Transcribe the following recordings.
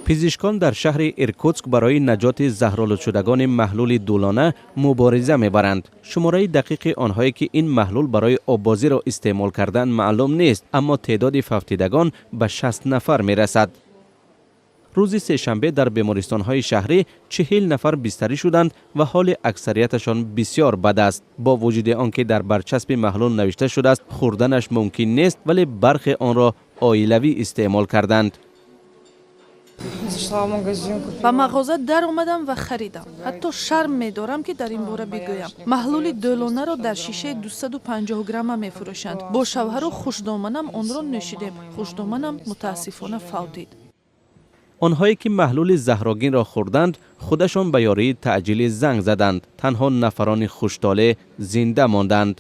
Пизишкон дар шаҳри Иркутск барои наҷоти заҳролудшудагони маҳлули дулона мубориза мебаранд. Шумораи дақиқи онҳое, ки ин маҳлул барои оббозиро истеъмол карданд, маълум нест, аммо теъдоди фавтидагон ба 60 нафар мерасад. Рӯзи сешанбе дар бемористонҳои шаҳрӣ 40 нафар бистарӣ шуданд ва ҳоли аксарияташон бисёр бад аст. Бо вуҷуди он ки дар барчаспи маҳлул навишта шудааст, хӯрданаш мумкин нест, вале бархе онро оилавӣ истеъмол карданд. Зашла в магазин, купила. Ба мағоза даромадам ва харидам. Ҳатто шарм медорам, ки дар ин бора бигӯям. Маҳлули дӯлонаро дар шишаи 250 грамма мефурӯшанд. Бо шавҳару хушдоманам онро нӯшидем. Хушдоманам, мутаассифона, фавтид. Онҳое ки маҳлули заҳрогинро хӯрданд, худашон ба ёрии таъҷилӣ занг заданд. Танҳо нафарони хуштолеъ зинда монданд.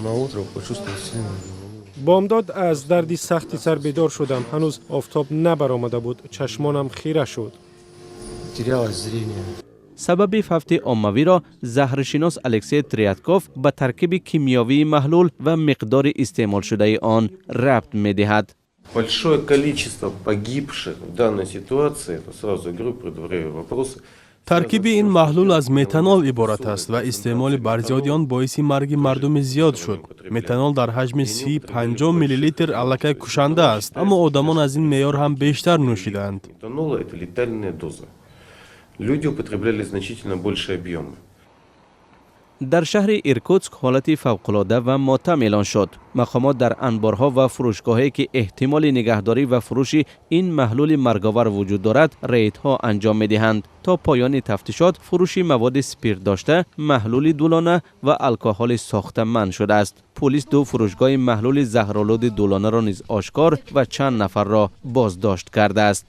На утро почувствовал сильную Бомдод аз дарди сахти сар бедор шудам. Ҳанӯз офтоб набаромада буд, чашмонам хира шуд. Терялось зрение. Сабаби фавти оммавиро заҳршинос Алексей Триатков ба таркиби кимиёвии маҳлул ва миқдори истеъмолшудаи он рабт медиҳад. Большое количество погибших в данной ситуации, это сразу говорю, предваряю вопросы. Таркиби ин маҳлул аз метанол иборат аст ва истеъмоли барзиёди он боиси марги мардуми зиёд шуд. Метанол дар ҳаҷми 30-50 миллилитр аллакай кушанда аст, аммо одамон аз ин меъёр ҳам бештар нӯшиданд. Метанола – это летальная доза. Люди употребляли значительно большие объемы. Дар шаҳри Иркутск ҳолати фавқулода ва мотам эълон шуд. Мақомот дар анборҳо ва фурӯшгоҳое, ки эҳтимоли нигаҳдорӣ ва фурӯши ин маҳлули марговар вуҷуд дорад, рейдҳо анҷом медиҳанд. То поёни тафтишот фурӯши маводи спиртдошта, маҳлули дулона ва алкоҳоли сохта манъ шудааст. Пулис ду фурӯшгоҳи маҳлули заҳролуди дулонаро низ ошкор ва чанд нафарро боздошт кардааст.